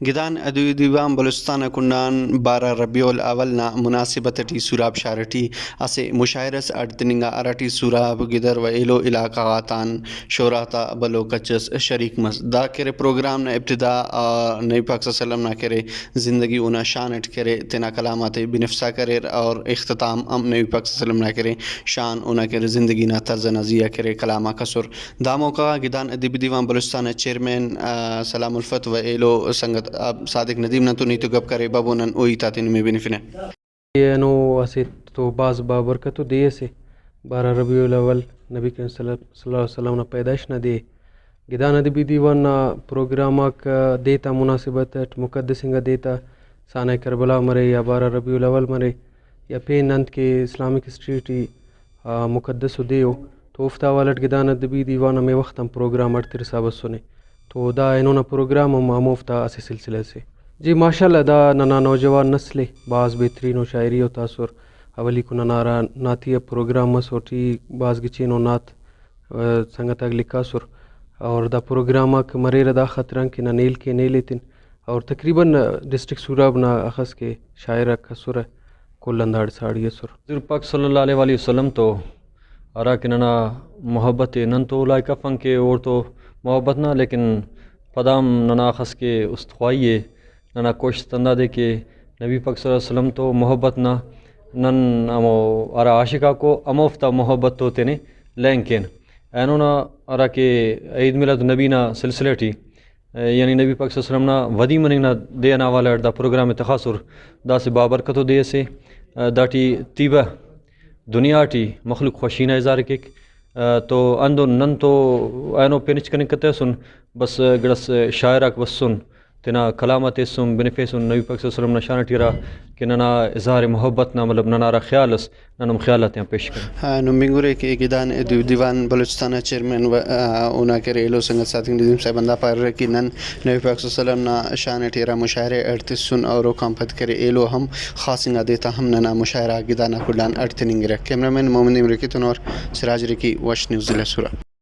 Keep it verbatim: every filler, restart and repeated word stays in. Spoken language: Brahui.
گدان ادبی دیوان بلوچستان نا کنڈآن بارہ ربیع الاول نا مناسبت اٹی سوراب شار اٹی اسہ مشاعرہ اس اڈ تننگا، ہراٹی سوراب، گدر و ایلو علاقہ غاتان شعراء تا بھلو کچ اس شریک مس۔ دا کہ ارے پروگرام نا ابتدا، آ، نبی پاک صلی اللہ علیہ وسلم نا کہ ارے زندگی، اونا شان اٹ کہ ارے تینا کلام آتے بنفسا کریر اور اختتام ہم نبی پاک صلی اللہ علیہ وسلم نا کہ ارے شان، اونا کہ ارے زندگی نا طرز ئنا زیہا کہ ارے کلام آک ئسر۔ دا موقع غا گدان ادبی دیوان بلوچستان نا چیئرمین، آ، سلام الفت و ایلو سنگت، آ، صادق ندیم نا تو نیتو گپ کرے، ببو نن او ہیت آتے نمے بنفنہ۔ اینو اسہ تو بھاز بابرکتو دے اسے، بارہ ربیع الاول نبی کریم صلی اللہ، صلی اللہ علیہ وسلم نا پیدائش نا دے۔ گدان ادبی دیوان نا پروگرام آک دے تا مناسبت اٹ مقدس انگا دے تا، سانحہ کربلا مرے یا بارہ ربیع الاول مرے یا پین انت کہ اسلامک ہسٹری ٹی آ، مقدس ءُ دے ءُ، تو اوفتا حوالہ اٹ گدان ادبی دیوان ہمے وخت آن پروگرام اڈ ترسا بسنے۔ تو دا اینو نا پروگرام ہم ہموفتا اسہ سلسلہ سے۔ جی ماشاءاللہ، دا ننا نوجوان نسل ءِ، بھاز بہترین ءُ شاعری ءُ تاثر۔ اولیکو ننا ہرا نعتیہ پروگرام مس، اوٹی بھاز گچینو نعت، آ، سنگت آک لکھاسر اور دا پروگرام آک مریرہ دا خاطران کہ نن ہیل کین، ہیل ایتن۔ اور تقریباً ڈسٹرکٹ سوراب نا اخس کہ شاعر آک اسرہ، کل ہنداڑے ساڑی اسر۔ حضور پاک صلی اللہ علیہ وآلہ وسلم تو ہرا کہ ننا محبت ءِ، نن تو لائق افن کہ اوڑتو محبت نا، لیکن پدا ہم ننا اخس کہ است خواہی ءِ، ننا کوشست ہندادے کہ نبی پاک صلی اللہ علیہ وسلم تو محبت نا نن ہمو ہرا عاشق آکو ہموفتا محبت تو تینے لہنگ کین۔ اینو نا ہرا کہ عید میلاد النبی نا سلسلہ ٹی یعنی نبی پاک صلی اللہ علیہ وسلم نا ودی مننگ نا دے ئنا حوالہ اٹ دا پروگرام ءِ تخاسر، دا اسہ بابرکتو دے اسے۔ داٹی تیبہ دنیا ٹی مخلوق خوشی نا اظہار ءِ کیک۔ تو ہندن نن تو اینو پن ہچ کننگ کتسن، بس گڑاس شاعر آک بسن، تینا کلام آتے ایسن، بنفیسن، نبی پاک صلی اللہ علیہ وسلم نا شان ٹی ہرا کہ ننا اظہار محبت نا، مطلب، ننا ہرا خیال اس، نن ہم خیال آتیان پیش کرین۔ آ، نم بنگرے کہ گدان ادبی دیوان بلوچستان نا چیئرمین و، آ، اونا کہ ارے ایلو سنگت صادق ندیم صاحب ہندا پاریرہ کہ نن نبی پاک صلی اللہ علیہ وسلم نا شان ٹی ہرا مشاعرہ اڈ تسن اور اوکان پد کہ ارے ایلو ہم خاص انگا دے تا ہم ننا مشاعرہ آک گدان آ کل آن اڈ تننگرہ۔ کیمرہ مین محمد امرکی تون اور سراج رکی، وش نیوز، ضلع سوراب۔